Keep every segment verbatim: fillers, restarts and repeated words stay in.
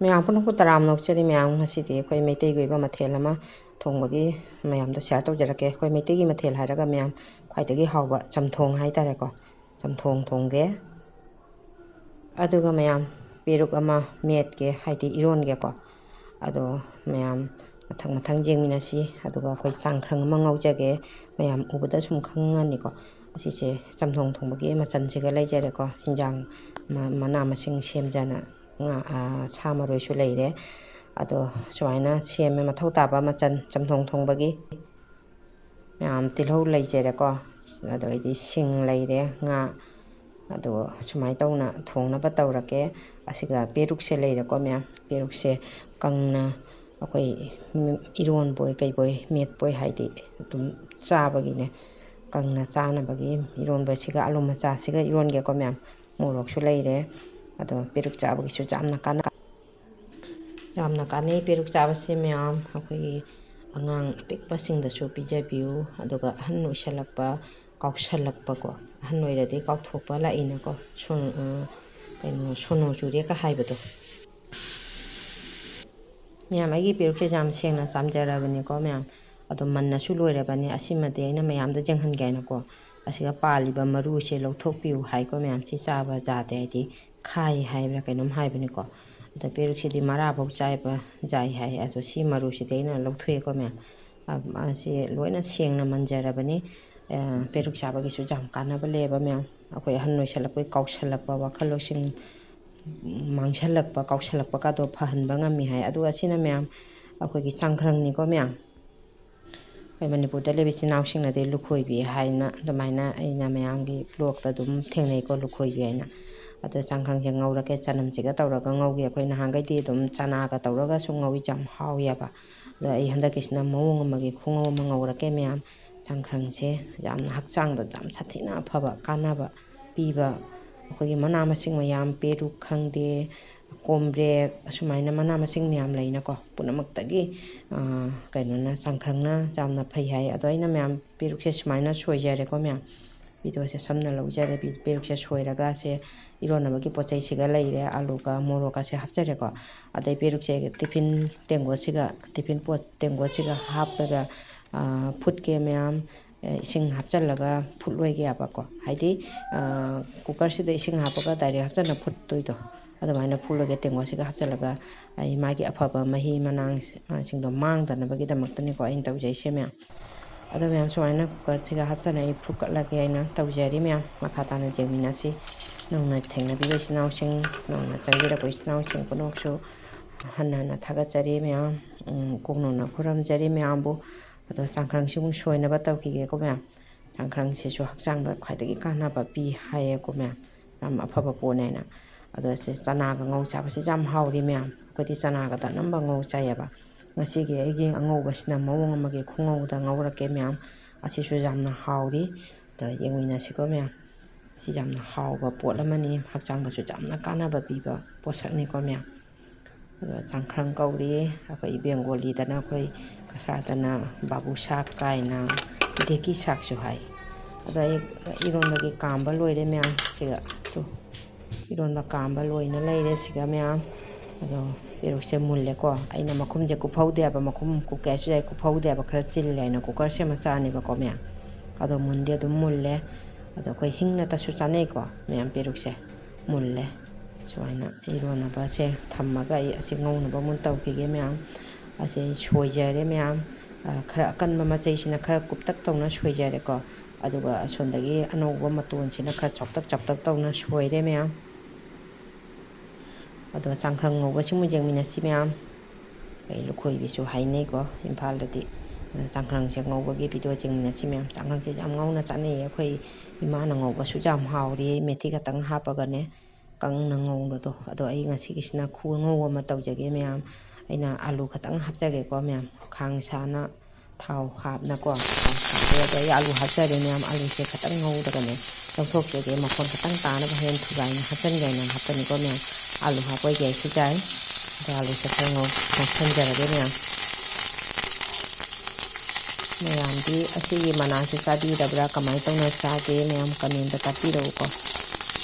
ꯃꯌꯥꯝ ꯄꯨꯝꯅꯃꯛꯄꯨ ꯇꯔꯥꯝꯅ ꯑꯣꯛꯆꯔꯤ꯫ ꯃꯌꯥꯝ, ꯉꯁꯤꯗꯤ ꯑꯩꯈꯣꯏ ꯃꯩꯇꯩꯒꯤ ꯑꯣꯏꯕ ꯃꯊꯦꯜ ꯑꯃ ꯊꯣꯡꯕꯒꯤ ꯃꯌꯥꯝꯗ share ꯇꯧꯖꯔꯛꯀꯦ꯫ ꯑꯩꯈꯣꯏ ꯃꯩꯇꯩꯒꯤ ꯃꯊꯦꯜ ꯍꯥꯏꯔꯒ ꯃꯌꯥꯝ ꯈ꯭ꯋꯥꯏꯗꯒꯤ ꯍꯥꯎꯕ ꯆꯝꯊꯣꯡ ꯍꯥꯏꯇꯥꯔꯦꯀꯣ, ꯆꯝꯊꯣꯡ ꯊꯣꯡꯒꯦ꯫ ꯑꯗꯨꯒ ꯃꯌꯥꯝ, ꯄꯦꯔꯨꯛ ꯑꯃ ꯃꯦꯠꯀꯦ, ꯍꯥꯏꯗꯤ ꯏꯔꯣꯟꯒꯦꯀꯣ꯫ ꯑꯗꯣ ꯃꯌꯥꯝ ꯃꯊꯪ ꯃꯊꯪ ꯌꯦꯡꯃꯤꯟꯅꯁꯤ꯫ ꯑꯗꯨꯒ ꯑꯩꯈꯣꯏ ꯆꯥꯡꯈ꯭ꯔꯪ ꯑꯃ ꯉꯧꯖꯒꯦ꯫ ꯃꯌꯥꯝ ꯎꯕꯗ ꯁꯨꯝ ꯈꯪꯉꯅꯤꯀꯣ꯫ ꯑꯁꯤꯁꯦ ꯆꯝꯊꯣꯡ ꯊꯣꯡꯕꯒꯤ ꯃꯆꯜꯁꯤꯒ ꯂꯩꯖꯔꯦꯀꯣ꯫ ꯍꯤꯟꯖꯥꯡ ꯃ-, ꯃꯅꯥ ꯃꯁꯤꯡ ꯁꯦꯝꯖꯅ ꯉꯥ, ꯑ, ꯁꯥ ꯃꯔꯣꯏꯁꯨ ꯂꯩꯔꯦ꯫ ꯑꯗꯣ ꯁꯨꯃꯥꯏꯅ ꯁꯦꯝꯃꯦ, ꯃꯊꯧ ꯇꯥꯕ ꯃꯆꯜ ꯆꯝꯊꯣꯡ ꯊꯣꯡꯕꯒꯤ꯫ ꯃꯌꯥꯝ, ꯇꯤꯜꯍꯧ ꯂꯩꯖꯔꯦꯀꯣ, ꯑꯗꯩꯗꯤ ꯁꯤꯡ ꯂꯩꯔꯦ, ꯉꯥ꯫ ꯑꯗꯣ ꯁꯨꯃꯥꯏꯅ ꯇꯧꯅ ꯊꯣꯡꯅꯕ ꯇꯧꯔꯒꯦ꯫ ꯑꯁꯤꯒ ꯄꯦꯔꯨꯛꯁꯦ ꯂꯩꯔꯦꯀꯣ ꯃꯌꯥꯝ, ꯄꯦꯔꯨꯛꯁꯦ ꯀꯪꯅ ꯑꯩꯈꯣꯏ ꯏꯔꯣꯟꯕꯣꯏ ꯀꯩꯕꯣꯏ ꯃꯦꯠꯄꯣꯏ, ꯍꯥꯏꯗꯤ ꯑꯗꯨꯝ ꯆꯥꯕꯒꯤꯅꯦ, ꯀꯪꯅ ꯆꯥꯅꯕꯒꯤ ꯏꯔꯣꯟꯕꯁꯤꯒ ꯑꯂꯨ ꯃꯆꯥꯁꯤꯒ ꯏꯔꯣꯟꯒꯦꯀꯣ ꯃꯌꯥꯝ꯫ ꯃꯣꯔꯣꯛꯁꯨ ꯂꯩꯔꯦ꯫ ꯑꯗꯣ ꯄꯦꯔꯨꯛ ꯆꯥꯕꯒꯤꯁꯨ ꯌꯥꯝꯅ ꯀꯥꯟꯅ ꯌꯥꯝꯅ ꯀꯥꯟꯅꯩ ꯄꯦꯔꯨꯛ ꯆꯥꯕꯁꯦ ꯃꯌꯥꯝ꯫ ꯑꯩꯈꯣꯏꯒꯤ ꯑꯉꯥꯡ ꯑꯄꯤꯛꯄꯁꯤꯡꯗꯁꯨ ꯄꯤꯖꯕꯤꯌꯨ꯫ ꯑꯗꯨꯒ ꯑꯍꯟ ꯑꯣꯏꯁꯜꯂꯛꯄ, ꯀꯥꯎꯁꯜꯂꯛꯄꯀꯣ, ꯑꯍꯟ ꯑꯣꯏꯔꯗꯤ ꯀꯥꯎꯊꯣꯛꯄ ꯂꯥꯛꯏꯅꯀꯣ, ꯁꯣ-, ꯑ, ꯀꯩꯅꯣ, ꯁꯣꯅꯣ ꯆꯨꯔꯦꯒ ꯍꯥꯏꯕꯗꯣ꯫ ꯃꯌꯥꯝ, ꯑꯩꯒꯤ ꯄꯦꯔꯨꯛꯁꯦ ꯌꯥꯝ ꯁꯦꯡꯅ ꯆꯥꯝꯖꯔꯕꯅꯤꯀꯣ ꯃꯌꯥꯝ꯫ ꯑꯗꯣ ꯃꯟꯅꯁꯨ ꯂꯣꯏꯔꯕꯅꯤ꯫ ꯑꯁꯤꯃꯗꯤ ꯑꯩꯅ ꯃꯌꯥꯝꯗ ꯌꯦꯡꯍꯟꯒꯦ ꯍꯥꯏꯅꯀꯣ, ꯑꯁꯤꯒ ꯄꯥꯜꯂꯤꯕ ꯃꯔꯨꯁꯦ ꯂꯧꯊꯣꯛꯄꯤꯌꯨ ꯍꯥꯏꯀꯣ ꯃꯌꯥꯝ꯫ ꯁꯤ ꯆꯥꯕ ꯌꯥꯗꯦ, ꯍꯥꯏꯗꯤ ꯈꯥꯏ ꯍꯥꯏꯕ꯭ꯔꯥ ꯀꯩꯅꯣꯝ ꯍꯥꯏꯕꯅꯤꯀꯣ꯫ ꯑꯗꯣ ꯄꯦꯔꯨꯛꯁꯤꯗꯤ ꯃꯔꯥꯐꯧ ꯆꯥꯏꯕ ꯌꯥꯏ ꯍꯥꯏ꯫ ꯑꯗꯣ ꯁꯤ ꯃꯔꯨꯁꯤꯗꯤ ꯑꯩꯅ ꯂꯧꯊꯣꯛꯑꯦꯀꯣ ꯃꯌꯥꯝ꯫ ꯑ, ꯃꯥꯁꯤ ꯂꯣꯏꯅ ꯁꯦꯡꯅ ꯃꯟꯖꯔꯕꯅꯤ꯫ ꯑ, ꯄꯦꯔꯨꯛ ꯆꯥꯕꯒꯤꯁꯨ ꯌꯥꯝ ꯀꯥꯟꯅꯕ ꯂꯩꯌꯦꯕ ꯃꯌꯥꯝ꯫ ꯑꯩꯈꯣꯏ ꯑꯍꯟ ꯑꯣꯏꯁꯜꯂꯛꯄꯒꯤ ꯀꯥꯎꯁꯜꯂꯛꯄ, ꯋꯥꯈꯜ ꯂꯧꯁꯤꯡ ꯃꯥꯡꯁꯜꯂꯛꯄ, ꯀꯥꯎꯁꯜꯂꯛꯄꯒꯗꯣ ꯐꯍꯟꯕ ꯉꯝꯃꯤ ꯍꯥꯏ꯫ ꯑꯗꯨꯒ ꯑꯁꯤꯅ ꯃꯌꯥꯝ ꯑꯩꯈꯣꯏꯒꯤ ꯆꯥꯡꯈ꯭ꯔꯪꯅꯤꯀꯣ ꯃꯌꯥꯝ꯫ ꯑꯩꯈꯣꯏ ꯃꯅꯤꯄꯨꯔꯗ ꯂꯩꯕ ꯏꯆꯤꯟ ꯏꯅꯥꯎꯁꯤꯡꯅꯗꯤ ꯂꯨꯈꯣꯏꯕꯤ ꯍꯥꯏꯅ ꯑꯗꯨꯃꯥꯏꯅ ꯑꯩꯅ ꯃꯌꯥꯝꯒꯤ blogꯇ ꯑꯗꯨꯝ ꯊꯦꯡꯅꯩꯀꯣ, ꯂꯨꯈꯣꯏꯕꯤ ꯍꯥꯏꯅ꯫ ꯑꯗꯣ ꯆꯥꯡꯈ꯭ꯔꯪꯁꯦ ꯉꯧꯔꯒꯦ, ꯆꯅꯝꯁꯤꯒ ꯇꯧꯔꯒ ꯉꯧꯒꯦ꯫ ꯑꯩꯈꯣꯏ ꯅꯍꯥꯟꯈꯩꯗꯤ ꯑꯗꯨꯝ ꯆꯅꯥꯒ ꯇꯧꯔꯒꯁꯨ ꯉꯧꯏ, ꯌꯥꯝ ꯍꯥꯎꯋꯦꯕ꯫ ꯑꯗꯣ ꯑꯩ ꯍꯟꯗꯛꯀꯤꯁꯤꯅ ꯃꯑꯣꯡ ꯑꯃꯒꯤ ꯈꯨꯉꯧ ꯑꯃ ꯉꯧꯔꯛꯀꯦ ꯃꯌꯥꯝ꯫ ꯆꯥꯡꯈ꯭ꯔꯪꯁꯦ ꯌꯥꯝꯅ ꯍꯛꯆꯥꯡꯗ ꯌꯥꯝ ꯁꯥꯊꯤꯅ ꯑꯐꯕ, ꯀꯥꯟꯅꯕ ꯄꯤꯕ, ꯑꯩꯈꯣꯏꯒꯤ ꯃꯅꯥ ꯃꯁꯤꯡ ꯃꯌꯥꯝ, ꯄꯦꯔꯨꯛ ꯈꯪꯗꯦ, ꯀꯣꯝꯕ꯭ꯔꯦꯛ, ꯑꯁꯨꯃꯥꯏꯅ ꯃꯅꯥ ꯃꯁꯤꯡ ꯃꯌꯥꯝ ꯂꯩꯅꯀꯣ, ꯄꯨꯝꯅꯃꯛꯇꯒꯤ, ꯑ, ꯀꯩꯅꯣꯅ, ꯆꯥꯡꯈ꯭ꯔꯪꯅ ꯌꯥꯝꯅ ꯐꯩ ꯍꯥꯏ꯫ ꯑꯗꯣ ꯑꯩꯅ ꯃꯌꯥꯝ ꯄꯦꯔꯨꯛꯁꯦ ꯁꯨꯃꯥꯏꯅ ꯁꯣꯏꯖꯔꯦꯀꯣ ꯃꯌꯥꯝ꯫ ꯄꯤꯗꯣꯁꯦ ꯁꯝꯅ ꯂꯧꯖꯔꯦ꯫ ꯄꯤ-, ꯄꯦꯔꯨꯛꯁꯦ ꯁꯣꯏꯔꯒ ꯁꯦ ꯏꯔꯣꯟꯅꯕꯒꯤ ꯄꯣꯠ ꯆꯩꯁꯤꯒ ꯂꯩꯔꯦ, ꯑꯂꯨꯒ ꯃꯣꯔꯣꯛꯀꯁꯦ ꯍꯥꯞꯆꯔꯦꯀꯣ꯫ ꯑꯗꯩ ꯄꯦꯔꯨꯛꯁꯦ ꯇꯤꯐꯤꯟ ꯇꯦꯡꯀꯣꯠꯁꯤꯒ, ꯇꯤꯐꯤꯟ ꯄꯣꯠ ꯇꯦꯡꯀꯣꯠꯁꯤꯒ ꯍꯥꯞꯄꯒ, ꯑ, ꯐꯨꯠꯀꯦ ꯃꯌꯥꯝ꯫ ꯑ, ꯏꯁꯤꯡ ꯍꯥꯞꯆꯤꯜꯂꯒ ꯐꯨꯠꯂꯣꯏꯒꯦꯕꯀꯣ꯫ ꯍꯥꯏꯗꯤ, ꯑ, cookerꯁꯤꯗ ꯏꯁꯤꯡ ꯍꯥꯞꯄꯒ direct ꯍꯥꯞꯆꯤꯜꯂ ꯐꯨꯠꯇꯣꯏꯗꯣ, ꯑꯗꯨꯃꯥꯏꯅ ꯐꯨꯠꯂꯒꯦ ꯇꯦꯡꯀꯣꯠꯁꯤꯒ ꯍꯥꯞꯆꯤꯜꯂꯒ꯫ ꯑꯩ ꯃꯥꯒꯤ ꯑꯐꯕ ꯃꯍꯤ ꯃꯅꯥꯡ, ꯑ, ꯁꯤꯡꯗꯣ ꯃꯥꯡꯗꯅꯕꯒꯤꯗꯃꯛꯇꯅꯤꯀꯣ ꯑꯩꯅ ꯇꯧꯖꯩꯁꯦ ꯃꯌꯥꯝ꯫ ꯑꯗꯣ ꯃꯌꯥꯝ, ꯁꯨꯃꯥꯏꯅ cookerꯁꯤꯒ ꯍꯥꯞꯆꯤꯜꯂ ꯑꯩ ꯐꯨꯠꯀꯠꯂꯒꯦ ꯍꯥꯏꯅ ꯇꯧꯖꯔꯤ ꯃꯌꯥꯝ꯫ ꯃꯈꯥ ꯇꯥꯅ ꯌꯦꯡꯃꯤꯟꯅꯁꯤ꯫ ꯅꯧꯅ ꯊꯦꯡꯅꯕꯤꯕ ꯏꯆꯤꯟ ꯏꯅꯥꯎꯁꯤꯡ, ꯅꯧꯅ ꯆꯪꯕꯤꯔꯛꯄ ꯏꯆꯤꯟ ꯏꯅꯥꯎꯁꯤꯡ ꯄꯨꯝꯅꯃꯛꯁꯨ ꯍꯟꯅ ꯍꯟꯅ ꯊꯥꯒꯠꯆꯔꯤ ꯃꯌꯥꯝ꯫ ꯎꯝ, ꯀꯣꯛ ꯅꯧꯅ ꯈꯨꯔꯨꯝꯖꯔꯤ ꯃꯌꯥꯝꯕꯨ꯫ ꯑꯗꯣ ꯆꯥꯡꯈ꯭ꯔꯪꯁꯤꯕꯨ ꯁꯣꯏꯅꯕ ꯇꯧꯈꯤꯒꯦꯀꯣ ꯃꯌꯥꯝ꯫ ꯆꯥꯡꯈ꯭ꯔꯪꯁꯤꯁꯨ ꯍꯛꯆꯥꯡꯗ ꯈ꯭ꯋꯥꯏꯗꯒꯤ ꯀꯥꯟꯅꯕ ꯄꯤ ꯍꯥꯏꯌꯦꯀꯣ ꯃꯌꯥꯝ, ꯌꯥꯝ ꯑꯐꯕ ꯄꯣꯠꯅꯦꯅ꯫ ꯑꯗꯣ ꯁꯤ ꯆꯅꯥꯒ ꯉꯧ ꯆꯥꯕꯁꯦ ꯌꯥꯝ ꯍꯥꯎꯔꯤ ꯃꯌꯥꯝ꯫ ꯑꯩꯈꯣꯏꯗꯤ ꯆꯅꯥꯒꯗ ꯑꯅꯝꯕ ꯉꯧ ꯆꯥꯏꯌꯦꯕ꯫ ꯉꯁꯤꯒꯤ ꯑꯩꯒꯤ ꯑꯉꯧꯕꯁꯤꯅ ꯃꯑꯣꯡ ꯑꯃꯒꯤ ꯈꯨꯉꯧꯗ ꯉꯧꯔꯛꯀꯦ ꯃꯌꯥꯝ꯫ ꯑꯁꯤꯁꯨ ꯌꯥꯝꯅ ꯍꯥꯎꯔꯤ꯫ ꯑꯗꯣ ꯌꯦꯡꯃꯤꯟꯅꯁꯤꯀꯣ ꯃꯌꯥꯝ꯫ ꯁꯤ ꯌꯥꯝꯅ ꯍꯥꯎꯕ ꯄꯣꯠ ꯑꯃꯅꯤ, ꯍꯛꯆꯥꯡꯗꯁꯨ ꯌꯥꯝꯅ ꯀꯥꯟꯅꯕ ꯄꯤꯕ ꯄꯣꯠꯁꯛꯅꯤꯀꯣ ꯃꯌꯥꯝ꯫ ꯑꯗꯣ ꯆꯥꯡꯈ꯭ꯔꯪ ꯀꯧꯔꯤ꯫ ꯑꯩꯈꯣꯏ ꯕꯦꯡꯒꯣꯂꯤꯗꯅ, ꯑꯩꯈꯣꯏ ꯀꯁꯥꯔꯗꯅ ꯕꯥꯕꯨ ꯁꯥꯛ ꯀꯥꯏꯅ, ꯗꯦꯀꯤ ꯁꯥꯛꯁꯨ ꯍꯥꯏ꯫ ꯑꯗꯣ ꯑꯩ ꯏꯔꯣꯟꯕꯒꯤ ꯀꯥꯝꯕ ꯂꯣꯏꯔꯦ ꯃꯌꯥꯝ꯫ ꯁꯤꯒ ꯇꯨ, ꯏꯔꯣꯟꯕ ꯀꯥꯝꯕ ꯂꯣꯏꯅ ꯂꯩꯔꯦ ꯁꯤꯒ ꯃꯌꯥꯝ꯫ ꯑꯗꯣ ꯄꯦꯔꯨꯛꯁꯦ ꯃꯨꯜꯂꯦꯀꯣ꯫ ꯑꯩꯅ ꯃꯈꯨꯝꯁꯦ ꯀꯨꯞꯍꯧꯗꯦꯕ, ꯃꯈꯨꯝ ꯀꯨꯞꯀꯦ ꯍꯥꯏꯁꯨ ꯌꯥꯏ, ꯀꯨꯞꯍꯧꯗꯦꯕ, ꯈꯔ ꯆꯤꯜꯂꯦ ꯍꯥꯏꯅ꯫ Cookerꯁꯦ ꯃꯆꯥꯅꯦꯕꯀꯣ ꯃꯌꯥꯝ꯫ ꯑꯗꯣ ꯃꯨꯟꯗꯤ ꯑꯗꯨꯝ ꯃꯨꯜꯂꯦ꯫ ꯑꯗꯣ ꯑꯩꯈꯣꯏ ꯍꯤꯡꯅꯇꯁꯨ ꯆꯥꯅꯩꯀꯣ ꯃꯌꯥꯝ ꯄꯦꯔꯨꯛꯁꯦ꯫ ꯃꯨꯜꯂꯦ꯫ ꯁꯨꯃꯥꯏꯅ ꯏꯔꯣꯟꯅꯕꯁꯦ ꯊꯝꯃꯒ ꯑꯩ ꯑꯁꯤ ꯉꯧꯅꯕ ꯑꯃꯨꯛ ꯇꯧꯈꯤꯒꯦ ꯃꯌꯥꯝ꯫ ꯑꯁꯤ ꯁꯣꯏꯖꯔꯦ ꯃꯌꯥꯝ꯫ ꯑ, ꯈꯔ ꯑꯀꯟꯕ ꯃꯆꯩꯁꯤꯅ ꯈꯔ ꯀꯨꯞꯇꯛ ꯇꯧꯅ ꯁꯣꯏꯖꯔꯦꯀꯣ꯫ ꯑꯗꯨꯒ ꯑꯁꯣꯝꯗꯒꯤ ꯑꯅꯧꯕ ꯃꯇꯣꯟꯁꯤꯅ ꯈꯔ ꯆꯥꯎꯇꯛ ꯆꯥꯎꯇꯛ ꯇꯧꯅ ꯁꯣꯏꯔꯦ ꯃꯌꯥꯝ꯫ ꯑꯗꯣ ꯆꯥꯡꯈ꯭ꯔꯪ ꯉꯧꯕꯁꯤꯃꯨꯛ ꯌꯦꯡꯃꯤꯟꯅꯁꯤ ꯃꯌꯥꯝ꯫ ꯑꯩ ꯂꯨꯈꯣꯏꯕꯤꯁꯨ ꯍꯥꯏꯅꯩꯀꯣ ꯏꯝꯐꯥꯜꯗꯗꯤ꯫ ꯑꯗꯣ ꯆꯥꯡꯈ꯭ꯔꯪꯁꯦ ꯉꯧꯕꯒꯤ video ꯌꯦꯡꯃꯤꯟꯅꯁꯤ ꯃꯌꯥꯝ꯫ ꯆꯥꯡꯈ꯭ꯔꯪꯁꯦ ꯌꯥꯝ ꯉꯧꯅ ꯆꯥꯅꯩꯌꯦ꯫ ꯑꯩꯈꯣꯏ ꯏꯃꯥꯅ ꯉꯧꯕꯁꯨ ꯌꯥꯝ ꯍꯥꯎꯔꯤ꯫ ꯃꯦꯊꯤ ꯈꯛꯇꯪ ꯍꯥꯞꯄꯒꯅꯦ, ꯀꯪꯅ ꯉꯧꯕꯗꯣ꯫ ꯑꯗꯣ ꯑꯩ ꯉꯁꯤꯒꯤꯁꯤꯅ ꯈꯨꯉꯧ ꯑꯃ ꯇꯧꯖꯒꯦ ꯃꯌꯥꯝ꯫ ꯑꯩꯅ ꯑꯂꯨ ꯈꯛꯇꯪ ꯍꯥꯞꯆꯒꯦꯀꯣ ꯃꯌꯥꯝ꯫ ꯈꯥꯡ ꯁꯥꯅ ꯊꯥꯎ ꯍꯥꯞꯅꯀꯣ꯫ ꯊꯥꯎ ꯁꯥꯕꯗ ꯑꯩ ꯑꯂꯨ ꯍꯥꯞꯆꯔꯦ ꯃꯌꯥꯝ꯫ ꯑꯂꯨꯁꯦ ꯈꯤꯇꯪ ꯉꯧꯗ꯭ꯔꯒꯅꯦ ꯂꯧꯊꯣꯛꯆꯒꯦ꯫ ꯃꯈꯣꯟ ꯈꯤꯇꯪ ꯇꯥꯅꯕ ꯍꯣꯔꯦꯟ ꯊꯨꯒꯥꯏꯅ ꯍꯥꯞꯆꯤꯟꯒꯦ ꯍꯥꯏꯅ ꯍꯥꯞꯄꯅꯤꯀꯣ ꯃꯌꯥꯝ꯫ ꯑꯂꯨ ꯍꯥꯞꯄ ꯑꯣꯏꯒꯦ ꯑꯩꯁꯨ ꯌꯥꯏ꯫ ꯑꯗꯣ ꯑꯂꯨꯁꯦ ꯈꯔ ꯉꯧ-, ꯉꯧꯁꯟꯖꯔꯒꯦ ꯃꯌꯥꯝ꯫ ꯃꯌꯥꯝꯗꯤ ꯑꯁꯤꯒꯤ ꯃꯅꯥꯁꯦ ꯆꯥꯕꯤꯔꯕ꯭ꯔꯥ? ꯀꯃꯥꯏꯅ ꯇꯧꯅ ꯆꯥꯒꯦ? ꯃꯌꯥꯝ commentꯇ ꯇꯥꯛꯄꯤꯔꯛꯎꯀꯣ꯫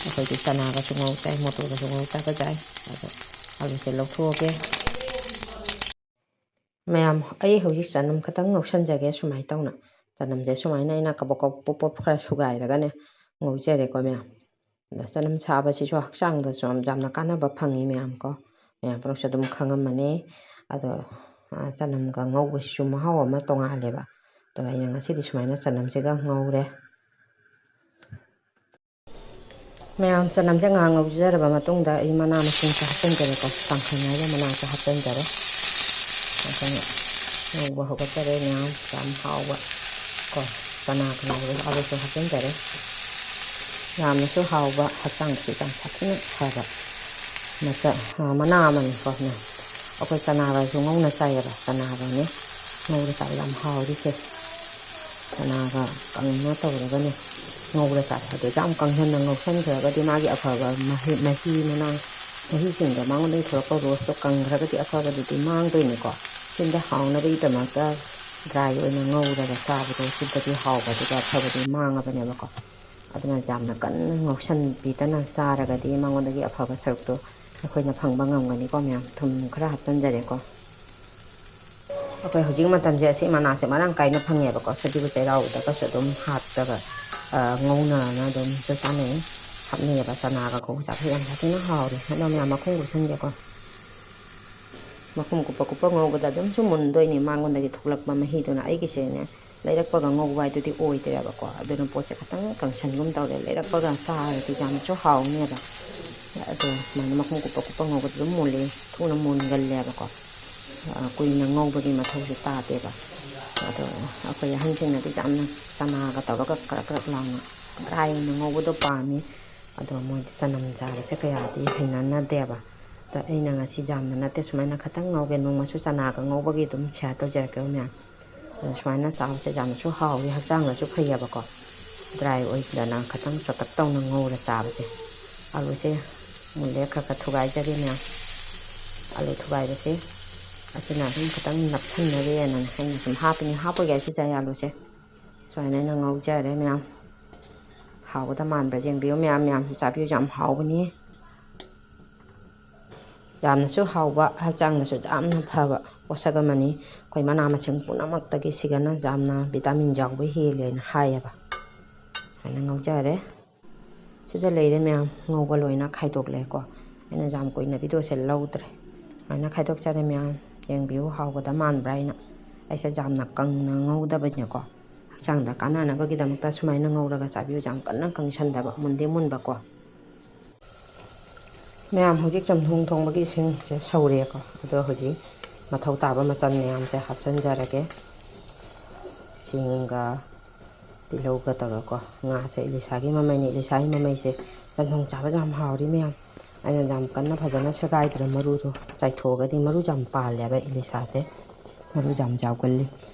ꯑꯩꯈꯣꯏꯗꯤ ꯆꯅꯥꯒꯁꯨ ꯉꯧ ꯆꯥꯏ, ꯃꯣꯇꯣꯔꯒꯁꯨ ꯉꯧ ꯆꯥꯕ ꯆꯥꯏ꯫ ꯑꯗꯣ ꯑꯂꯨꯁꯦ ꯂꯧꯊꯣꯛꯑꯒꯦ꯫ ꯃꯌꯥꯝ, ꯑꯩ ꯍꯧꯖꯤꯛ ꯆꯅꯝ ꯈꯛꯇꯪ ꯉꯧꯁꯟꯖꯒꯦ ꯁꯨꯃꯥꯏꯅ ꯇꯧꯅ꯫ ꯆꯅꯝꯁꯦ ꯁꯨꯃꯥꯏꯅ ꯑꯩꯅ ꯀꯕꯣꯛ ꯀꯕꯣꯛ ꯄꯣꯞ ꯄꯣꯞ ꯈꯔ ꯁꯨꯒꯥꯏꯔꯒꯅꯦ ꯉꯧꯖꯔꯦꯀꯣ ꯃꯌꯥꯝ꯫ ꯑꯗꯣ ꯆꯅꯝ ꯁꯥꯕꯁꯤꯁꯨ ꯍꯛꯆꯥꯡꯗꯁꯨ ꯌꯥꯝ, ꯌꯥꯝꯅ ꯀꯥꯟꯅꯕ ꯐꯪꯉꯤ ꯃꯌꯥꯝ ꯀꯣ꯫ ꯃꯌꯥꯝ ꯄꯨꯝꯅꯃꯛꯁꯨ ꯑꯗꯨꯝ ꯈꯪꯉꯝꯃꯅꯤ꯫ ꯑꯗꯣ, ꯑ, ꯆꯅꯝꯒ ꯉꯧꯕꯁꯤꯁꯨ ꯃꯍꯥꯎ ꯑꯃ ꯇꯣꯡꯉꯥꯜꯂꯦꯕ꯫ ꯑꯗꯣ ꯑꯩꯅ ꯉꯁꯤꯗꯤ ꯁꯨꯃꯥꯏꯅ ꯆꯅꯝꯁꯤꯒ ꯉꯧꯔꯦ꯫ ꯃꯌꯥꯝ, ꯆꯅꯝꯁꯦ ꯉꯥꯏꯍꯥꯛ ꯉꯧꯖꯔꯕ ꯃꯇꯨꯡꯗ ꯑꯩ ꯃꯅꯥ ꯃꯁꯤꯡꯁꯦ ꯍꯥꯞꯆꯤꯟꯖꯔꯦꯀꯣ꯫ ꯇꯥꯡꯈꯪ ꯉꯧꯕ ꯃꯅꯥꯁꯦ ꯍꯥꯞꯆꯤꯟꯖꯔꯦ꯫ ꯑꯗꯨꯅ ꯉꯧꯕ ꯍꯧꯒꯠꯆꯔꯦ ꯃꯌꯥꯝ꯫ ꯌꯥꯝ ꯍꯥꯎꯕ ꯀꯣ, ꯆꯅꯥꯒ ꯉꯧꯕ ꯑꯗꯨꯁꯨ ꯍꯥꯞꯆꯤꯟꯖꯔꯦ꯫ ꯌꯥꯝꯅꯁꯨ ꯍꯥꯎꯕ, ꯍꯛꯆꯥꯡꯗꯁꯨ ꯌꯥꯝ ꯁꯥꯊꯤꯅ ꯐꯕ ꯃꯆꯜ, ꯑ, ꯃꯅꯥ ꯑꯃꯅꯤꯀꯣ꯫ ꯃꯌꯥꯝ, ꯑꯩꯈꯣꯏ ꯆꯅꯥꯒꯁꯨ ꯉꯧꯅ ꯆꯥꯏꯌꯦꯕ꯫ ꯆꯅꯥꯒꯅꯦ ꯉꯧꯔ ꯆꯥꯕ ꯌꯥꯝ ꯍꯥꯎꯔꯤꯁꯦ꯫ ꯆꯅꯥꯒ ꯀꯪꯅ ꯇꯧꯔꯒꯅꯦ ꯉꯧꯔ ꯆꯥꯕ꯫ ꯑꯗꯨ ꯌꯥꯝ ꯀꯪꯍꯟꯅ ꯉꯧꯁꯟꯈ꯭ꯔꯒꯗꯤ ꯃꯥꯒꯤ ꯑꯐꯕ ꯃꯍꯤ, ꯃꯍꯤ ꯃꯅꯥ, ꯃꯍꯤꯁꯤꯡꯗꯣ ꯃꯉꯣꯟꯗꯒꯤ ꯊꯣꯛꯂꯛꯄ ꯔꯣꯁꯇꯣ ꯀꯪꯈ꯭ꯔꯒꯗꯤ ꯑꯐꯕꯗꯨꯗꯤ ꯃꯥꯡꯗꯣꯏꯅꯤꯀꯣ꯫ ꯁꯤꯗ ꯍꯥꯎꯅꯕꯒꯤꯗꯃꯛꯇ dry ꯑꯣꯏꯅ ꯉꯧꯔꯒ ꯆꯥꯕꯗꯣ ꯁꯤꯗꯗꯤ ꯍꯥꯎꯕ, ꯑꯗꯨꯒ ꯑꯐꯕꯗꯤ ꯃꯥꯡꯉꯕꯅꯦꯕꯀꯣ꯫ ꯑꯗꯨꯅ ꯌꯥꯝꯅ ꯀꯟꯅ ꯉꯧꯁꯟꯕꯤꯗꯅ ꯆꯥꯔꯒꯗꯤ ꯃꯉꯣꯟꯗꯒꯤ ꯑꯐꯕ ꯁꯔꯨꯛꯇꯣ ꯑꯩꯈꯣꯏꯅ ꯐꯪꯕ ꯉꯝꯒꯅꯤꯀꯣ ꯃꯌꯥꯝ꯫ ꯊꯨꯝ ꯈꯔ ꯍꯥꯞꯆꯤꯟꯖꯔꯦꯀꯣ꯫ ꯑꯩꯈꯣꯏ ꯍꯧꯖꯤꯛ ꯃꯇꯝꯁꯦ ꯑꯁꯤ ꯃꯅꯥꯁꯦ ꯃꯔꯥꯡ ꯀꯥꯏꯅ ꯐꯪꯉꯦꯕꯀꯣ꯫ ꯁꯖꯤꯕꯨ ꯆꯩꯔꯥꯎꯕꯗꯒꯁꯨ ꯑꯗꯨꯝ ꯍꯥꯞꯄꯒ, ꯑ, ꯉꯧꯅꯅ ꯑꯗꯨꯝꯁꯨ ꯆꯥꯅꯩ, ꯍꯥꯞꯅꯩꯌꯦꯕ꯫ ꯆꯅꯥꯒ ꯉꯧꯕ ꯆꯥꯕꯁꯦ ꯌꯥꯝ ꯁꯥꯊꯤꯅ ꯍꯥꯎꯔꯦ꯫ ꯑꯗꯣ ꯃꯌꯥꯝ ꯃꯈꯨꯝ ꯀꯨꯞꯁꯟꯒꯦꯀꯣ꯫ ꯃꯈꯨꯝ ꯀꯨꯞꯄ ꯀꯨꯞꯄ ꯉꯧꯕꯗ ꯑꯗꯨꯝꯁꯨ ꯃꯨꯟꯗꯣꯏꯅꯦ ꯃꯉꯣꯟꯗꯒꯤ ꯊꯣꯛꯂꯛꯄ ꯃꯍꯤꯗꯨꯅ꯫ ꯑꯩꯒꯤꯁꯦꯅꯦ, ꯂꯩꯔꯛꯄꯒ ꯉꯧꯕ ꯍꯥꯏꯗꯨꯗꯤ ꯑꯣꯏꯗ꯭ꯔꯦꯕꯀꯣ꯫ ꯑꯗꯨꯅ ꯄꯣꯠꯁꯦ ꯈꯤꯇꯪ ꯀꯪꯁꯟꯒꯨꯝ ꯇꯧꯔꯦ꯫ ꯂꯩꯔꯛꯄꯒ ꯆꯥꯔꯗꯤ ꯌꯥꯝꯅꯁꯨ ꯍꯥꯎꯅꯦꯕ꯫ ꯑꯗꯣ ꯁꯨꯃꯥꯏꯅ ꯃꯈꯨꯝ ꯀꯨꯞꯄ ꯀꯨꯞꯄ ꯉꯧꯕꯗ ꯑꯗꯨꯝ ꯃꯨꯜꯂꯦ, ꯊꯨꯅ ꯃꯨꯟꯒꯜꯂꯦꯕꯀꯣ꯫ ꯑ, ꯀꯨꯏꯅ ꯉꯧꯕꯒꯤ ꯃꯊꯧꯁꯨ ꯇꯥꯗꯦꯕ꯫ ꯑꯗꯣ ꯑꯩꯈꯣꯏ ꯑꯍꯟꯁꯤꯡꯅꯗꯤ ꯌꯥꯝꯅ ꯆꯅꯥꯒ ꯇꯧꯔꯒ ꯀ꯭ꯔꯛ ꯀ꯭ꯔꯛ ꯂꯥꯎꯅ dry ꯑꯣꯏꯅ ꯉꯧꯕꯗꯣ ꯄꯥꯝꯃꯤ꯫ ꯑꯗꯣ ꯃꯣꯏꯗꯤ ꯆꯅꯝ ꯆꯥꯕꯁꯦ ꯀꯌꯥꯗꯤ ꯍꯩꯅꯅꯗꯦꯕ꯫ ꯑꯗ ꯑꯩꯅ ꯉꯁꯤ ꯌꯥꯝꯅ ꯅꯠꯇꯦ, ꯁꯨꯃꯥꯏꯅ ꯈꯇꯪ ꯉꯧꯒꯦ꯫ ꯅꯣꯡꯃꯁꯨ ꯆꯅꯥꯒ ꯉꯧꯕꯒꯤ ꯑꯗꯨꯝ share ꯇꯧꯖꯔꯛꯀꯦ ꯃꯌꯥꯝ꯫ ꯑꯗꯣ ꯁꯨꯃꯥꯏꯅ ꯆꯥꯕꯁꯦ ꯌꯥꯝꯅꯁꯨ ꯍꯥꯎꯋꯤ, ꯍꯛꯆꯥꯡꯗꯁꯨ ꯐꯩꯌꯦꯕꯀꯣ꯫ Dry ꯑꯣꯏꯗꯅ ꯈꯇꯪ ꯆꯣꯇꯛ ꯇꯧꯅ ꯉꯧꯔ ꯆꯥꯕꯁꯦ꯫ ꯑꯂꯨꯁꯦ ꯃꯨꯜꯂꯦ, ꯈꯔ ꯈꯔ ꯊꯨꯒꯥꯏꯖꯒꯦ ꯃꯌꯥꯝ꯫ ꯑꯂꯨ ꯊꯨꯒꯥꯏꯕꯁꯦ ꯑꯁꯤꯅ ꯑꯗꯨꯝ ꯈꯤꯇꯪ ꯅꯞꯁꯟꯅꯕꯅ ꯑꯩꯅ ꯁꯨꯝ ꯍꯥꯞꯄꯤꯅꯤ꯫ ꯍꯥꯞꯄꯣꯏꯒꯦ ꯍꯥꯏꯁꯨ ꯌꯥꯏ ꯑꯂꯨꯁꯦ꯫ ꯁꯨꯃꯥꯏꯅ ꯑꯩꯅ ꯉꯧꯖꯔꯦ ꯃꯌꯥꯝ꯫ ꯍꯥꯎꯒꯗ ꯃꯥꯟꯕ꯭ꯔꯥ ꯌꯦꯡꯕꯤꯌꯨ ꯃꯌꯥꯝ, ꯃꯌꯥꯝꯁꯨ ꯆꯥꯕꯤꯌꯨ, ꯌꯥꯝ ꯍꯥꯎꯕꯅꯤ꯫ ꯌꯥꯝꯅꯁꯨ ꯍꯥꯎꯕ, ꯍꯛꯆꯥꯡꯗꯁꯨ ꯌꯥꯝꯅ ꯐꯕ ꯄꯣꯠꯁꯛ ꯑꯃꯅꯤ꯫ ꯑꯩꯈꯣꯏ ꯃꯅꯥ ꯃꯁꯤꯡ ꯄꯨꯝꯅꯃꯛꯇꯒꯤ ꯁꯤꯒꯅ ꯌꯥꯝꯅ vitamin ꯌꯥꯎꯕ ꯍꯦꯜꯂꯦꯅ ꯍꯥꯏꯌꯦꯕ꯫ ꯁꯨꯃꯥꯏꯅ ꯉꯧꯖꯔꯦ꯫ ꯁꯤꯗ ꯂꯩꯔꯦ ꯃꯌꯥꯝ, ꯉꯧꯕ ꯂꯣꯏꯅ ꯈꯥꯏꯗꯣꯛꯂꯦꯀꯣ꯫ ꯑꯩꯅ ꯌꯥꯝ ꯀꯨꯏꯅ videoꯁꯦ ꯂꯧꯗ꯭ꯔꯦ꯫ ꯁꯨꯃꯥꯏꯅ ꯈꯥꯏꯗꯣꯛꯆꯔꯦ ꯃꯌꯥꯝ, ꯌꯦꯡꯕꯤꯌꯨ ꯍꯥꯎꯒꯗ ꯃꯥꯟꯕ꯭ꯔꯥ ꯍꯥꯏꯅ꯫ ꯑꯩꯁꯦ ꯌꯥꯝꯅ ꯀꯪꯅ ꯉꯧꯗꯕꯅꯤꯅꯀꯣ, ꯍꯛꯆꯥꯡꯗ ꯀꯥꯟꯅꯅꯕꯒꯤꯗꯃꯛꯇ ꯁꯨꯃꯥꯏꯅ ꯉꯧꯔꯒ ꯆꯥꯕꯤꯌꯨ꯫ ꯌꯥꯝ ꯀꯟꯅ ꯀꯪꯁꯟꯗꯕ, ꯃꯨꯟꯗꯤ ꯃꯨꯟꯕꯀꯣ꯫ ꯃꯌꯥꯝ, ꯍꯧꯖꯤꯛ ꯆꯝꯊꯣꯡ ꯊꯣꯡꯕꯒꯤ ꯏꯁꯤꯡꯁꯦ ꯁꯧꯔꯦꯀꯣ꯫ ꯑꯗꯣ ꯍꯧꯖꯤꯛ ꯃꯊꯧ ꯇꯥꯕ ꯃꯆꯜ ꯃꯌꯥꯝꯁꯦ ꯍꯥꯞꯆꯤꯟꯖꯔꯒꯦ꯫ ꯁꯤꯡꯒ ꯇꯤꯜꯍꯧꯒ ꯇꯧꯔꯒꯀꯣ꯫ ꯉꯥꯁꯦ ꯏꯂꯤꯁꯥꯒꯤ ꯃꯃꯩꯅꯤ꯫ ꯏꯂꯤꯁꯥꯒꯤ ꯃꯃꯩꯁꯦ ꯆꯝꯊꯣꯡ ꯆꯥꯕꯗ ꯌꯥꯝ ꯍꯥꯎꯔꯤ ꯃꯌꯥꯝ꯫ ꯑꯩꯅ ꯌꯥꯝ ꯀꯟꯅ ꯐꯖꯅ ꯁꯦꯒꯥꯏꯗ꯭ꯔꯦ, ꯃꯔꯨꯗꯣ ꯆꯥꯏꯊꯣꯛꯑꯒꯗꯤ꯫ ꯃꯔꯨ ꯌꯥꯝ ꯄꯥꯜꯂꯦꯕ ꯏꯂꯤꯁꯥꯁꯦ, ꯃꯔꯨ ꯌꯥꯝ ꯌꯥꯎꯒꯜꯂꯤ꯫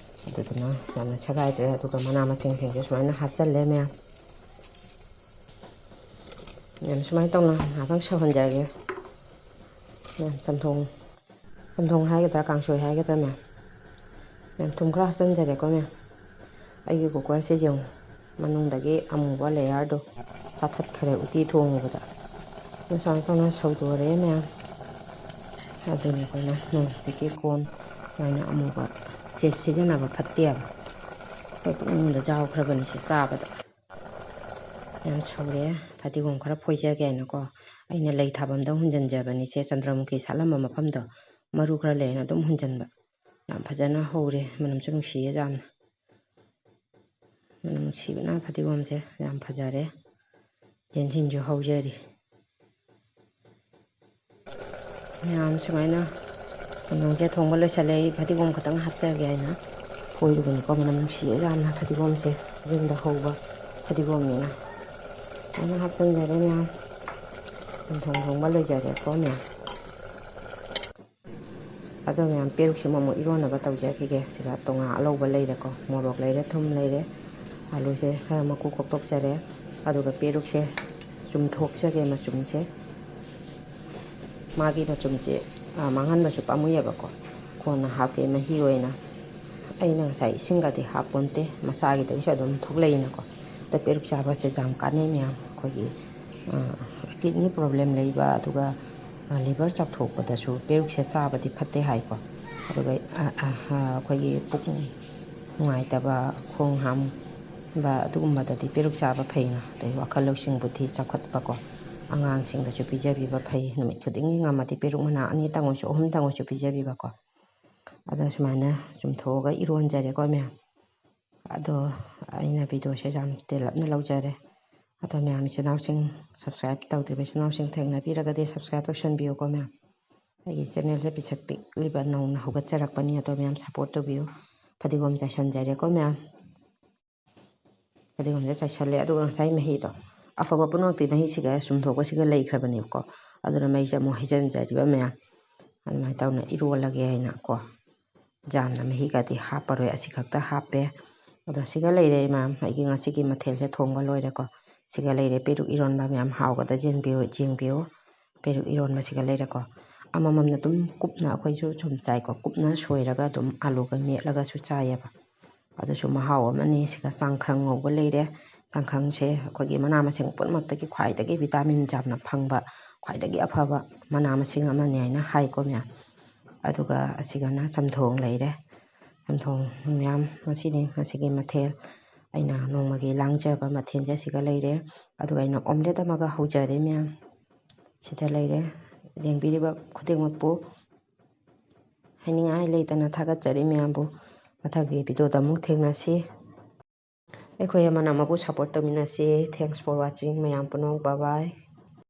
ꯑꯗꯨꯗꯨꯅ ꯌꯥꯝꯅ ꯁꯦꯒꯥꯏꯗ꯭ꯔꯦ꯫ ꯑꯗꯨꯒ ꯃꯅꯥ ꯃꯁꯤꯡꯁꯤꯡꯁꯦ ꯁꯨꯃꯥꯏꯅ ꯍꯥꯞꯆꯜꯂꯦ ꯃꯌꯥꯝ꯫ ꯃꯌꯥꯝ ꯁꯨꯃꯥꯏꯅ ꯇꯧꯅ ꯉꯥꯏꯍꯥꯛꯇꯪ ꯁꯧꯍꯟꯖꯔꯒꯦ꯫ ꯃꯌꯥꯝ ꯆꯝꯊꯣꯡ, ꯆꯝꯊꯣꯡ ꯍꯥꯏꯒꯗ꯭ꯔꯥ, ꯀꯥꯡꯁꯣꯏ ꯍꯥꯏꯒꯗ꯭ꯔꯥ ꯃꯌꯥꯝ? ꯃꯌꯥꯝ ꯊꯨꯝ ꯈꯔ ꯍꯥꯞꯆꯤꯟꯖꯔꯦꯀꯣ ꯃꯌꯥꯝ꯫ ꯑꯩꯒꯤ cookerꯁꯦ ꯌꯦꯡꯉꯨ, ꯃꯅꯨꯡꯗꯒꯤ ꯑꯃꯨꯕ layerꯗꯣ ꯆꯥꯊꯠꯈ꯭ꯔꯦ ꯎꯇꯤ ꯊꯣꯡꯉꯨꯕꯗ꯫ ꯑꯗꯨ ꯁꯨꯃꯥꯏꯅ ꯇꯧꯅ ꯁꯧꯗꯣꯔꯛꯑꯦ ꯃꯌꯥꯝ꯫ ꯑꯗꯨꯅ ꯑꯩꯈꯣꯏꯅ non stickꯀꯤ ꯀꯣꯟ ꯁꯨꯃꯥꯏꯅ ꯑꯃꯨꯕꯁꯦ ꯁꯤꯖꯤꯟꯅꯕ ꯐꯠꯇꯦꯕ꯫ ꯑꯩꯈꯣꯏ ꯄꯨꯛꯅꯤꯡꯗ ꯌꯥꯎꯈ꯭ꯔꯕꯅꯤ ꯁꯤ ꯆꯥꯕꯗ꯫ ꯌꯥꯝ ꯁꯧꯔꯦ꯫ ꯐꯗꯤꯒꯣꯝ ꯈꯔ ꯐꯣꯏꯖꯒꯦ ꯍꯥꯏꯅꯀꯣ, ꯑꯩꯅ ꯂꯩ ꯊꯥꯐꯝꯗ ꯍꯨꯟꯖꯤꯟꯖꯕꯅꯤ꯫ ꯁꯦ ꯆꯟꯗ꯭ꯔꯃꯨꯈꯤ ꯁꯥꯠꯂꯝꯕ ꯃꯐꯝꯗꯣ, ꯃꯔꯨ ꯈꯔ ꯂꯩꯌꯦꯅ ꯑꯗꯨꯝ ꯍꯨꯟꯖꯤꯟꯕ꯫ ꯌꯥꯝ ꯐꯖꯅ ꯍꯧꯔꯦ, ꯃꯅꯝꯁꯨ ꯅꯨꯡꯁꯤꯌꯦ ꯌꯥꯝꯅ꯫ ꯃꯅꯝ ꯅꯨꯡꯁꯤꯕꯅ ꯐꯗꯤꯒꯣꯝꯁꯦ ꯌꯥꯝ ꯐꯖꯔꯦ꯫ ꯌꯦꯟꯁꯤꯟꯁꯨ ꯍꯧꯖꯔꯤ꯫ ꯃꯌꯥꯝ ꯁꯨꯃꯥꯏꯅ ꯆꯝꯊꯣꯡꯁꯦ ꯊꯣꯡꯕ ꯂꯣꯏꯁꯤꯜꯂꯦ꯫ ꯑꯩ ꯐꯗꯤꯒꯣꯝ ꯈꯛꯇꯪ ꯍꯥꯞꯆꯒꯦ ꯍꯥꯏꯅ ꯐꯣꯏꯔꯨꯕꯅꯤꯀꯣ꯫ ꯃꯅꯝ ꯅꯨꯡꯁꯤꯌꯦ ꯌꯥꯝꯅ ꯐꯗꯤꯒꯣꯝꯁꯦ, ꯌꯨꯝꯗ ꯍꯧꯕ ꯐꯗꯤꯒꯣꯝꯅꯤꯅ꯫ ꯁꯨꯃꯥꯏꯅ ꯍꯥꯞꯆꯤꯟꯖꯔꯦ ꯃꯌꯥꯝ꯫ ꯆꯝꯊꯣꯡ ꯊꯣꯡꯕ ꯂꯣꯏꯖꯔꯦꯀꯣ ꯃꯌꯥꯝ꯫ ꯑꯗꯣ ꯃꯌꯥꯝ, ꯄꯦꯔꯨꯛꯁꯤꯃ ꯑꯃꯨꯛ ꯏꯔꯣꯟꯅꯕ ꯇꯧꯖꯈꯤꯒꯦ꯫ ꯁꯤꯗ ꯇꯣꯉꯥ ꯑꯂꯧꯕ ꯂꯩꯔꯦꯀꯣ, ꯃꯣꯔꯣꯛ ꯂꯩꯔꯦ, ꯊꯨꯝ ꯂꯩꯔꯦ, ꯑꯂꯨꯁꯦ ꯈꯔ ꯃꯀꯨ ꯈꯣꯛꯇꯣꯛꯆꯔꯦ꯫ ꯑꯗꯨꯒ ꯄꯦꯔꯨꯛꯁꯦ ꯆꯨꯝꯊꯣꯛꯆꯒꯦ, ꯃꯆꯨꯝꯁꯦ꯫ ꯃꯥꯒꯤ ꯃꯆꯨꯝꯁꯦ, ꯑ, ꯃꯥꯡꯍꯟꯕꯁꯨ ꯄꯥꯝꯃꯨꯏꯌꯦꯕꯀꯣ꯫ ꯀꯣꯟꯅ ꯍꯥꯞꯀꯦ ꯃꯍꯤ ꯑꯣꯏꯅ꯫ ꯑꯩꯅ ꯉꯁꯥꯏ ꯏꯁꯤꯡꯒꯗꯤ ꯍꯥꯞꯄꯣꯟꯇꯦ, ꯃꯁꯥꯒꯤꯗꯒꯤꯁꯨ ꯑꯗꯨꯝ ꯊꯣꯛꯂꯛꯏꯅꯀꯣ꯫ ꯄꯦꯔꯨꯛ ꯆꯥꯕꯁꯦ ꯌꯥꯝ ꯀꯥꯟꯅꯩ ꯃꯌꯥꯝ꯫ ꯑꯩꯈꯣꯏꯒꯤ ꯀꯤꯗꯅꯤ ꯄ꯭ꯔꯣꯕ꯭ꯂꯦꯝ ꯂꯩꯕ, ꯑꯗꯨꯒ ꯂꯤꯚꯔ ꯆꯥꯎꯊꯣꯛꯄꯗꯁꯨ ꯄꯦꯔꯨꯛꯁꯦ ꯆꯥꯕꯗꯤ ꯐꯠꯇꯦ ꯍꯥꯏꯀꯣ꯫ ꯑꯗꯨꯒ ꯑꯩꯈꯣꯏꯒꯤ ꯄꯨꯛ ꯅꯨꯡꯉꯥꯏꯇꯕ, ꯈꯣꯡ ꯍꯥꯝꯕ, ꯑꯗꯨꯒꯨꯝꯕꯗꯗꯤ ꯄꯦꯔꯨꯛ ꯆꯥꯕ ꯐꯩꯅ꯫ ꯑꯗꯩ ꯋꯥꯈꯜ ꯂꯧꯁꯤꯡ ꯕꯨꯗꯤ ꯆꯥꯎꯈꯠꯄꯀꯣ꯫ ꯑꯉꯥꯡꯁꯤꯡꯗꯁꯨ ꯄꯤꯖꯕꯤꯕ ꯐꯩ꯫ ꯅꯨꯃꯤꯠ ꯈꯨꯗꯤꯡꯒꯤ ꯉꯝꯃꯗꯤ ꯄꯦꯔꯨꯛ ꯃꯅꯥ ꯑꯅꯤꯇꯪ ꯑꯣꯏꯁꯨ, ꯑꯍꯨꯝꯇꯪ ꯑꯣꯏꯁꯨ ꯄꯤꯖꯕꯤꯕꯀꯣ꯫ ꯑꯗꯣ ꯁꯨꯃꯥꯏꯅ ꯆꯨꯝꯊꯣꯛꯑꯒ ꯏꯔꯣꯟꯖꯔꯦꯀꯣ ꯃꯌꯥꯝ꯫ ꯑꯗꯣ ꯑꯩꯅ ꯚꯤꯗꯤꯑꯣꯁꯦ ꯌꯥꯝ ꯇꯦꯜꯂꯞꯅ ꯂꯧꯖꯔꯦ꯫ ꯑꯗꯣ ꯃꯌꯥꯝ, ꯏꯆꯤꯟ ꯏꯅꯥꯎꯁꯤꯡ, ꯁꯕꯁꯀ꯭ꯔꯥꯏꯕ ꯇꯧꯗ꯭ꯔꯤꯕ ꯏꯆꯤꯟ ꯏꯅꯥꯎꯁꯤꯡ ꯊꯦꯡꯅꯕꯤꯔꯒꯗꯤ ꯁꯕꯁꯀ꯭ꯔꯥꯏꯕ ꯇꯧꯁꯟꯕꯤꯌꯨꯀꯣ ꯃꯌꯥꯝ꯫ ꯑꯩꯒꯤ ꯆꯦꯅꯦꯜꯁꯦ ꯄꯤꯁꯛ ꯄꯤꯛꯂꯤꯕ, ꯅꯧꯅ ꯍꯧꯒꯠꯆꯔꯛꯄꯅꯤ꯫ ꯑꯗꯣ ꯃꯌꯥꯝ ꯁꯞꯄꯣꯔꯠ ꯇꯧꯕꯤꯌꯨ꯫ ꯐꯗꯤꯒꯣꯝ ꯆꯥꯏꯁꯟꯖꯔꯦꯀꯣ ꯃꯌꯥꯝ꯫ ꯐꯗꯤꯒꯣꯝꯁꯦ ꯆꯥꯏꯁꯜꯂꯦ꯫ ꯑꯗꯨꯒ ꯉꯁꯥꯏ ꯃꯍꯤꯗꯣ, ꯑꯐꯕ ꯄꯨꯝꯅꯃꯛꯇꯤ ꯃꯍꯤꯁꯤꯒ ꯁꯨꯝꯊꯣꯛꯄꯁꯤꯒ ꯂꯩꯈ꯭ꯔꯕꯅꯦꯕꯀꯣ꯫ ꯑꯗꯨꯅ ꯃꯩꯁꯦ ꯑꯃꯨꯛ ꯍꯩꯖꯤꯟꯖꯔꯤꯕ ꯃꯌꯥꯝ꯫ ꯑꯗꯨꯃꯥꯏꯅ ꯇꯧꯅ ꯏꯔꯣꯜꯂꯒꯦ ꯍꯥꯏꯅꯀꯣ꯫ ꯌꯥꯝꯅ ꯃꯍꯤꯒꯗꯤ ꯍꯥꯞꯄꯔꯣꯏ, ꯑꯁꯤ ꯈꯛꯇ ꯍꯥꯞꯄꯦ꯫ ꯑꯗꯣ ꯁꯤꯒ ꯂꯩꯔꯦ ꯏꯃꯥ, ꯑꯩꯒꯤ ꯉꯁꯤꯒꯤ ꯃꯊꯦꯜꯁꯦ ꯊꯣꯡꯕ ꯂꯣꯏꯔꯦꯀꯣ꯫ ꯁꯤꯒ ꯂꯩꯔꯦ ꯄꯦꯔꯨꯛ ꯏꯔꯣꯟꯕ ꯃꯌꯥꯝ, ꯍꯥꯎꯒꯗ꯭ꯔ ꯌꯦꯡꯕꯤꯌꯨ, ꯌꯦꯡꯕꯤꯌꯨ꯫ ꯄꯦꯔꯨꯛ ꯏꯔꯣꯟꯕꯁꯤꯒ ꯂꯩꯔꯦꯀꯣ꯫ ꯑꯃꯃꯝꯅ ꯑꯗꯨꯝ ꯀꯨꯞꯅ, ꯑꯩꯈꯣꯏꯁꯨ ꯁꯨꯝ ꯆꯥꯏꯀꯣ, ꯀꯨꯞꯅ ꯁꯣꯏꯔꯒ ꯑꯗꯨꯝ ꯑꯥꯂꯨꯒ ꯃꯦꯠꯂꯒꯁꯨ ꯆꯥꯏꯌꯦꯕ꯫ ꯑꯗꯨꯁꯨ ꯃꯍꯥꯎ ꯑꯃꯅꯤ꯫ ꯁꯤꯒ ꯆꯥꯡꯈ꯭ꯔꯪ ꯉꯧꯕ ꯂꯩꯔꯦ꯫ ꯆꯥꯡꯈ꯭ꯔꯪꯁꯦ ꯑꯩꯈꯣꯏꯒꯤ ꯃꯅꯥ ꯃꯁꯤꯡ ꯄꯨꯝꯅꯃꯛꯇꯒꯤ ꯈ꯭ꯋꯥꯏꯗꯒꯤ ꯚꯤꯇꯥꯃꯤꯟ ꯌꯥꯝꯅ ꯐꯪꯕ, ꯈ꯭ꯋꯥꯏꯗꯒꯤ ꯑꯐꯕ ꯃꯅꯥ ꯃꯁꯤꯡ ꯑꯃꯅꯤ ꯍꯥꯏꯅ ꯍꯥꯏꯀꯣ ꯃꯌꯥꯝ꯫ ꯑꯗꯨꯒ ꯑꯁꯤꯒꯅ ꯆꯝꯊꯣꯡ ꯂꯩꯔꯦ꯫ ꯆꯝꯊꯣꯡ ꯃꯌꯥꯝ, ꯃꯁꯤꯅꯤ ꯉꯁꯤꯒꯤ ꯃꯊꯦꯜ꯫ ꯑꯩꯅ ꯅꯣꯡꯃꯒꯤ ꯂꯥꯡꯖꯕ ꯃꯊꯦꯜꯁꯦ ꯑꯁꯤꯒ ꯂꯩꯔꯦ꯫ ꯑꯗꯨꯒ ꯑꯩꯅ ꯑꯣꯝꯂꯦꯠ ꯑꯃꯒ ꯍꯧꯖꯔꯦ ꯃꯌꯥꯝ꯫ ꯁꯤꯗ ꯂꯩꯔꯦ꯫ ꯌꯦꯡꯕꯤꯔꯤꯕ ꯈꯨꯗꯤꯡꯃꯛꯄꯨ ꯍꯥꯏꯅꯤꯡꯉꯥꯏ ꯂꯩꯇꯅ ꯊꯥꯒꯠꯆꯔꯤ ꯃꯌꯥꯝꯕꯨ꯫ ꯃꯊꯪꯒꯤ ꯚꯤꯗꯤꯑꯣꯗ ꯑꯃꯨꯛ ꯊꯦꯡꯅꯁꯤ꯫ ꯑꯩꯈꯣꯏ ꯑꯃꯅ ꯑꯃꯕꯨ ꯁꯞꯄꯣꯔꯠ ꯇꯧꯃꯤꯟꯅꯁꯤ꯫ Thanks for watching ꯃꯌꯥꯝ ꯄꯨꯝꯅꯃꯛ꯫ Bye bye꯫